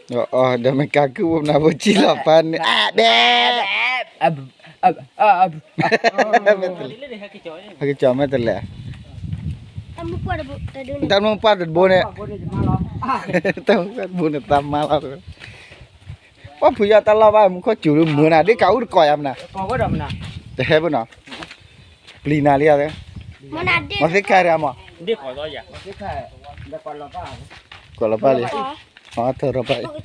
ဒီးမ့ၢ်ကးကုၢ်ဘိမနၤဘိစံၣ်လီၤပၢ်န့ၣ် အဒဲ ဟဲက့ၤကၠီမဲာ်တလဲၣ်, တၢ်မုၢ်ပှၢ်တဘိန့ၣ်, တၢ်မုၢ်ပှၢ်တဘိန့ၣ် သးမါလီၤ, ပှၢ်ဖုယီၢ်တၢ်လီၢ်ဘၣ်မူခိၣ်စူၤလၢမုာ်နၤ ဒ်ကးအူတကိးယၤမနၤ, တဟဲဘၣ်နီၤ, ပျံၤနၤလံဧါ, မၤသ့ခဲရမး, ကွၢ်လီၤပၢ်လံ, ထၢထီၣ်ပၢ်အံၤ,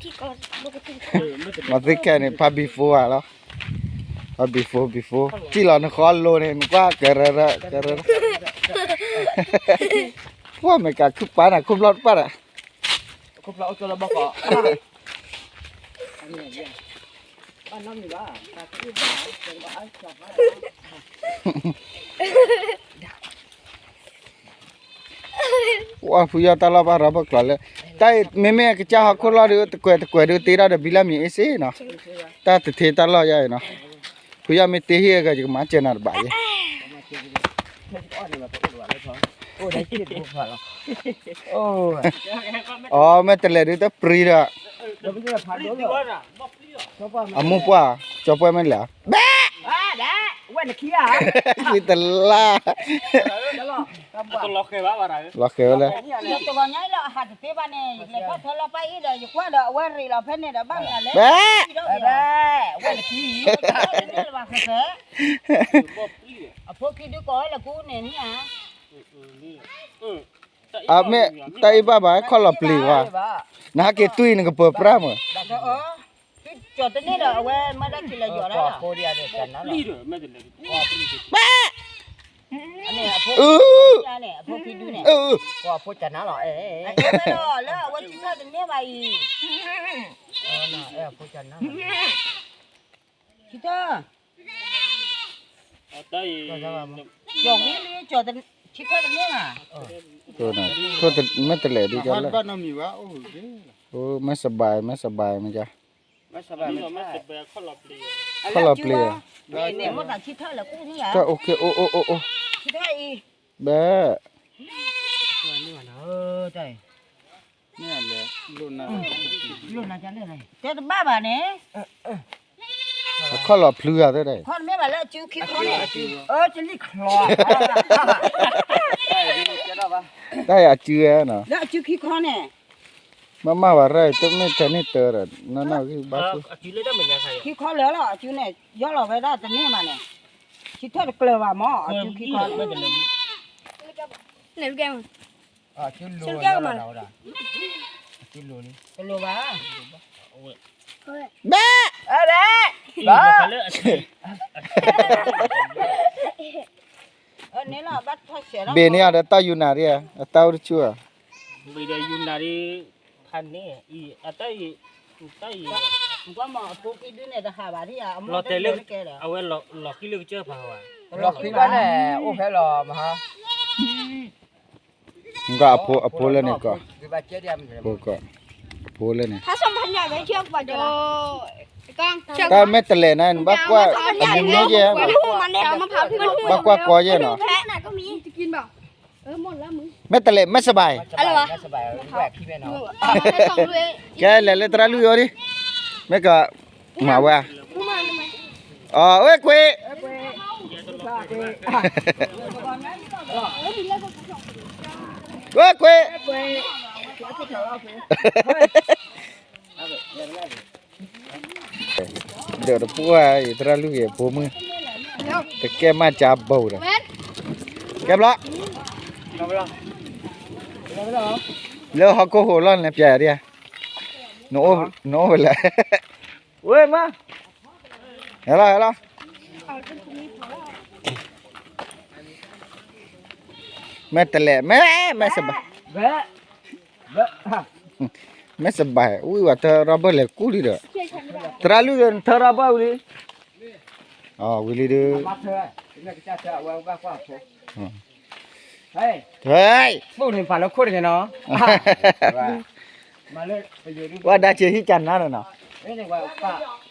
မၤသ့ခဲန့ၣ် ဖး before ဧါလီၤ, ဖး before before စံၣ်လီၤနဃီလိၤန့ၣ် နကွၢ်ကရၢကရၢ, ပှၢ်မ့ၢ်ကးခုၣ်ပာ်နၤခိၣ်ဖျီၣ်တပၣ်ဒီး ပှၢ်ဖုယီၢ်တၢ်လီၢ်ဘၣ်ရၤဘၣ်ကျီၤလၢ, တၢ်အံၤမ့မ့ၢ်ကစၢ်ဟီၣ်ခိၣ်လီၢ်ဒီး တကွဲးတကွဲးဒုးတ့ထီၣ်ဒီးဘံလၢမံၤအ့ၣ်စ့နီၤ, တၢ်တထ့တၢ်လီၢ်ယါအံၤနီၤ, ဖုယီၢ်မ့ၢ်တ့ဟံၣ်အဂၤ ယကမၤစၢၤနၤတဘၣ်ယဲ အီ မ့ၢ်တလဲၤဒုးတပြံဒီး, အမိၢ်ပှၢ်, ကၠီပှဲမ့ၢ်လဲၤ, ဘဲ, မ့ၢ်တလါ, လီၤဃဲၤဝဲလဲၣ်, ဘဲ, အမ့ၢ်တၢ်အံၤဘၣ်ဘၣ် ခီၣ်လီၤပျံၤဝဲ, နဟဲက့ၤတွံၢ်နကပၢၤပြၢ်မး, ကၠီတန့ၢ်ဒီးအဝဲမၤဒၣ်က့ၤလၢယီၤလီၤ, ဘဲ, အဖိခံဒုန့ၣ်, လၢအဝဲထံထၢၣ်တန့ၢ်ဘၣ်အံၤ, ထံထၢၣ် ကၠီၤလံလံ ကၠီၤ ထံထၢၣ်တန့ၢ်ဘၣ်, မ့ၢ်တလဲၤဒ်ကလၢ, မ့ၢ်စဘၢၣ် မ့ၢ်စဘၢၣ်မ့ၢ်က, ခီၣ်လီၤပျံၤ, တၢ်အိၣ်ခဲအိၣ်အိၣ်အိၣ်, ဘဲ, တဲတဘၣ်ဘၣ်န့ၣ်, ခီၣ်လီၤပျံၤဧါ, ခီၣ်တမ့ၢ်ဘၣ်လၢအစုခံခီန့ၣ်, တၢ်အံၤအစုဧါနီၤ, လၢအစုခံခီန့ၣ်, မ့ၢ်မ့ၢ်ဝဲရၢ် တမ့ၢ်ထဲန့ၣ်တၢ်ဒီး နီၢ်နီၢ်ဂံၢ်ဘါ, ခံခီလၢာ်လီၤ အစုန့ၣ် ယီၢ်လီၤဝဲဒၣ်တန့ၢ်ဘၣ်န့ၣ်, ခံထၢၣ်တကျၢၤဘၣ်မး အစုခံခီန့ၣ်, တလိၣ်ဘၣ်, ဘဲ, ဘဲ, ဘ့ၣ်န့ၣ်အီၤဒီးတၢ်ယူနၤဒ်ဧါ အတၢ်အိၣ်တဆူၣ်ဧါ, ဘ့ၣ်ဒီးယူနၤဒ်, ဖးန့ၣ်, အတၢ်အံၤ, တၢ်အံၤ, လီၤတဲာ်လၢ, အဝဲလီၤဃံလၢကစၢၢ်ဖးဝဲ, လီၤဃံဘၣ်န့ၣ် အိၣ်ဖဲလီၤမဟါ နကအဖိလၢန့ၣ်ကီး, အဖိလၢန့ၣ်, တၢ်မ့ၢ်တလဲၤန့ၣ် နဘၣ်ကွၢ်အမံၤမ့ၢ်ယဲ, ဘၣ်ကွၢ်ကီးယဲနီၤ, မ့ၢ်တလဲၤ မ့ၢ်စဘၢၣ်, ကဲလဲၤလၢသရၣ်လွံၢ်အအိၣ်ဒံး, မ့ၢ်က, မၤဝဲ, အီ ဝဲကွ့ၢ် ဝဲကွ့ၢ်, ဒီးတပှၢ်အံၤ သရၣ်လွံၢ်ဂ့ၤအဖိမုၣ်, တကဲမးကၢဘိဒီး, ကဲဘျီ, လၢဟီၣ်ခိၣ်ဟိၣ်လီၢ်န့ၣ် ပျဲယၤဒ်ဧါ, နအိၣ်ဝဲလဲၣ်, ဝဲမး, ဟဲလီၤ ဟဲလီၤ မ့ၢ်တလဲၤ မ့ၢ် မ့ၢ်စဘၣ်, မ့ၢ်စဘၣ် ဝံၤဝဲထၢရဘၢၣ်လဲၤကူၣ်လံဒီး, သရၣ်လွံၢ်ဂ့ၤ ထၢရဘၢၣ်ဝံၤလံ, ဝံၤလံဒီး, ဟဲ, ပူၣ်န့ၣ်ပာ်လၢခိၣ်တဂ့ၤနီၤ, ဝဲဒၣ်စ့ဟံၣ်ကနါနီၤနီၤ,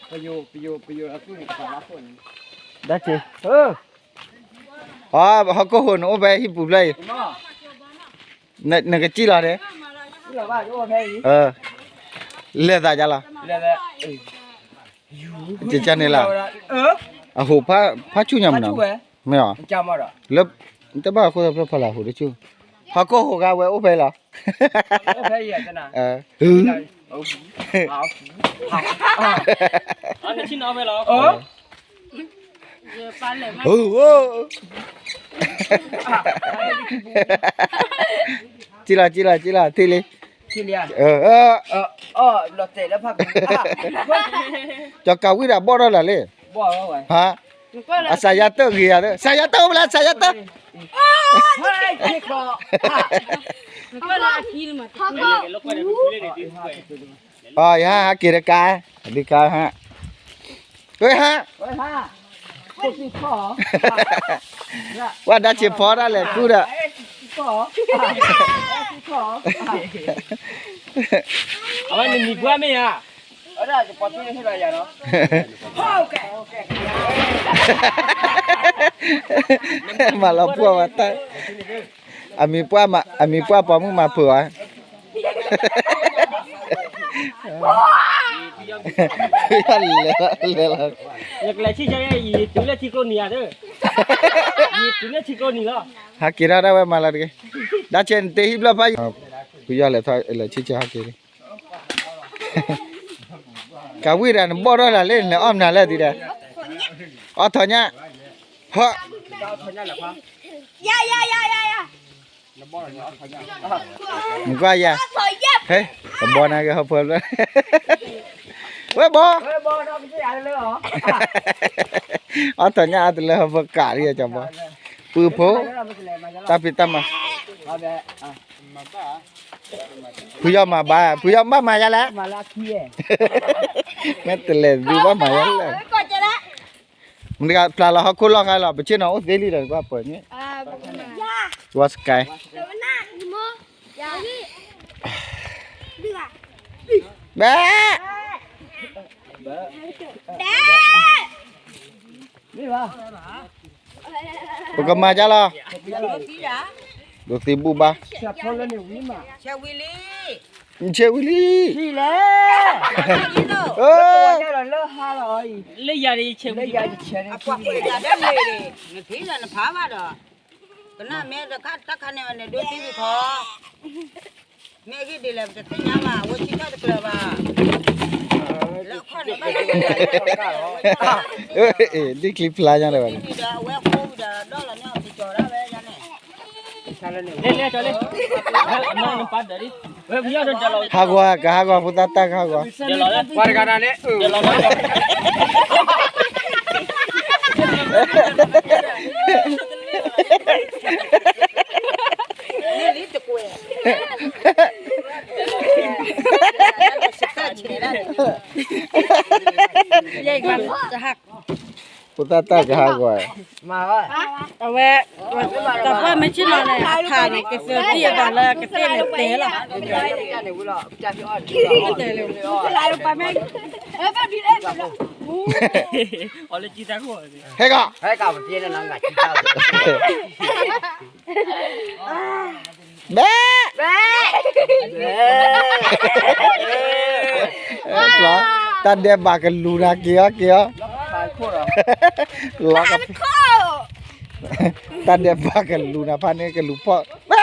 ဒၣ်စ့, ဟီၣ်ခိၣ်ဟိၣ်နအိၣ်ဖဲဟံၣ်ပူၤဖျၢၣ်အံၤ, နကစံၣ်လီၤန့ၣ်, လဲၤသးယါလီၤ, ကန့ၣ်လီၤ, အဟိၣ်ဖးဆူၣ်ညါမနီၤ, မ့ၢ်အီၤ, လၢ, တဘၣ်အဃိသးဖျိဖးလၢအဟိၣ်တဆူၣ်, ဟီၣ်ခိၣ်ဟိၣ်ဂၤဝဲအိၣ်ဖဲအံၤလီၤ, ကံလီၤ ကံလီၤ ကံလီၤ ထံၣ်လံ, ကၠီၤကးဝံၣ်ဒီးဘီၣ်ထီၣ်လၢ်လံ, ဟါ, အစးယါတၢၢ်ဂ့ၤယါ, စးယါတၢၢ်အိၣ်ဖဲလဲၣ် စးယါတၢၢ်, အီ ယဟဲဟးက့ၤတကါ, ဒုကါဟး, ဝဲဟး, ဝဲဒါဆံးဖီဒၣ်လဲာ်ကူဒီး, အဝဲနမံၤပှၢ်မ့ၢ်ဧါ, မၤလီၤပှီၢ်ဝဲတၢ်, အမံၤပှၢ်ပိာ်မုၣ်မၤဖုးဧါ, လဲၤလီၤ, လဲၤလီၤ, ယကလဲၤဆံၣ်ဆၢယဲ ယတုၤလၢထံကျိနံၤဧါ, ယတုၤလၢထံကျိနံၤလီၤ, ဟးက့ၤထီၣ်ဒၣ်ဝဲမၤလီၤတက့ၢ်, ဒါဆဲးနတ့ဟံၣ်ဘျီၣ်ဖးယံၤ, ဖုယီၢ်လဲၤထီၣ်လဲၤဆံၣ်ဆၢဟးက့ၤလံ ကးဝံၣ်ဒီးနဘီၣ်ထီၣ်လၢ်လံ နလဲၤအီၣ်မနုၤလဲၣ်ဒ်ဒီး, အီၣ်ထီၣ်ညၣ်, ဟၢ, နကွၢ်ယၤ, ဟဲ, ကဘီနၤကဟီၣ်ဖၢလၢ, ဝဲဘီ, အီၣ်ထီၣ်ညၣ်အါတလၢဟီၣ်ဖၢကးလံကဘီ, ပုၢ်ဖိ, တၢ်ဖံးတၢ်မၤ ဖုယီၢ်မၤဘါ, ဖုယီၢ်ဘၣ်မၤယါလဲၣ်, မ့ၢ်တလဲၤဒုးဘၣ်မၤယါလဲၣ်, မတဂၤဖျါလီၤဟီၣ်ခိၣ်လီၢ်ခါလီၤ ပဆ့ၣ်နီၤအိၣ်သ့လံဒီးကွၢ်ပှဲၤန့ၣ်, ဝါစကဲ, ဘဲ, ပကမၤယါလီၤ, ဒိးသံဘူၣ်ဘါ, ဆဲးဝံၤလံ, လၢယၤဒ်ဆဲးဝံၤ, နဖံးဒီးနဖးဘၣ်ဒီး, ကနၣ်မ့ၢ်တခါတၢ်ခါန့ၣ်န့ၣ် ဒိးသံဝံၤခီ, မ့ၢ်အဂ့ၢ်ဒ်လဲၣ် ပတသ့ၣ်ညါဘၣ် အဝဲဆံထီၣ်တကျၢၤဘၣ်, လၢခီန့ၣ်ဘၣ်, ဒ်ချံဖျါညါလၢၤဘၣ်န့ၣ်, အဝဲဃိဝံၤဒီးဒီလီၤန့ၣ် အက့ၤကၠီၤဒၣ်ဝဲယါန့ၣ်, လၢလၢကၠီၤလၢ, ဟးဂီၤ ကဟးဂီၤဖိသၣ်တၢ်ကဟးဂီၤ, ပှၤတဂၤဒၣ်န့ၣ် ဖိသၣ်တၢ်ကဟးဂီၤ, အဝဲ, တၢ်ပှၢ်မ့ၢ်ဆ့ၣ်နီၤန့ၣ် အထးန့ၣ် ကသၢသံအဘၣ်လၢကသ့ၣ်န့ၣ်တဲလီၤ, တဲလီၤ, ဟဲကီး, ဘဲ, တၢ်ဒဲးဘးကလူၤနၤ က့ၤအီၤ က့ၤအီၤ, လီၤက, တၢ်ဒဲးဘးကလူၤနၤ ဖးန့ၣ်ကလူၤဖီၣ်, ဘဲ,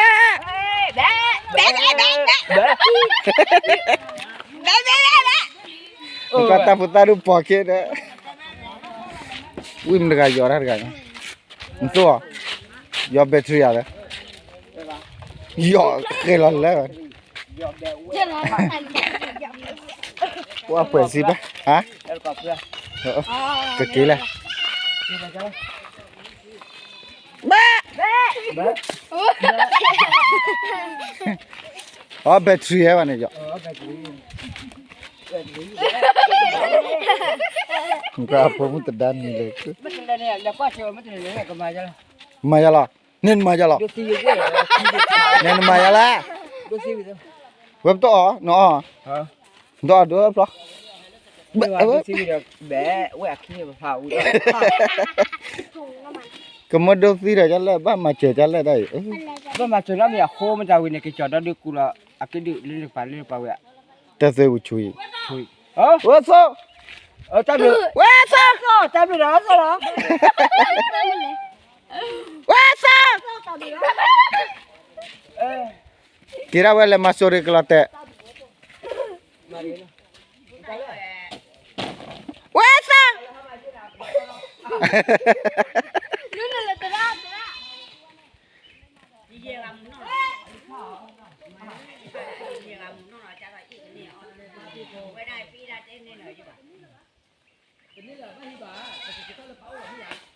နကွၢ်တၢ်ဖိသၣ်ဒုးပိာ်က့ၤဒီး, ဝံၣ်မတဂၤယီၤတၢ်တဂၤ, နသိၣ်, ယီၤ battery ဧါလၢ, ယီၤဃဲလီၤလၢ, ပှၤပှဲၤစံဘၣ်, ဟါ, ကက့ၤလဲၣ်, ဘဲ, အီ battery ဟဲဘၣ်န့ၣ်ယီၤ, နကွၢ်အဖိမုၣ်တဒါနံၤလၢ, မၤယၤလီၤ, န့ၣ်နမၤယၤလီၤ, န့ၣ်နမၤယၤလီၤ, ဝဲပတအီၣ်, နအီၣ်, နတအီၣ်ဒိဖျီ, ဘဲ, ကမၢဒိသံဒီးကလဲၣ် ဘၣ်မၤစၢၤကလဲၣ်ဒၣ်အံၤ, ဘၣ်မၤစၢၤနီတမံၤအဃိ မတၤဝံၤန့ၣ် ကစီၤဒီဒုးကူလီၤ အကဒုးလၢတကပၤလၢတကပၤဝဲ, တၢ်သွဲပူၤဆူၣ်အံၤ, ဝဲသိ, ဝဲသိ, ဝဲသိ, က့ၤဒၣ်ဝဲလဲၤမၤစိၤရ့ၣ်ကလီၤတဲာ်, ဝဲသိ, ဝဲဒၣ်ပံဒၣ်တဲန့ၣ်လီၤ, တန့ၢ်လၢၤဘၣ်ဟံၣ်ဘၣ်, ပကက့ၤထီၣ်လၢဖးအိၣ်လီၤမ့ၢ်ဧါ.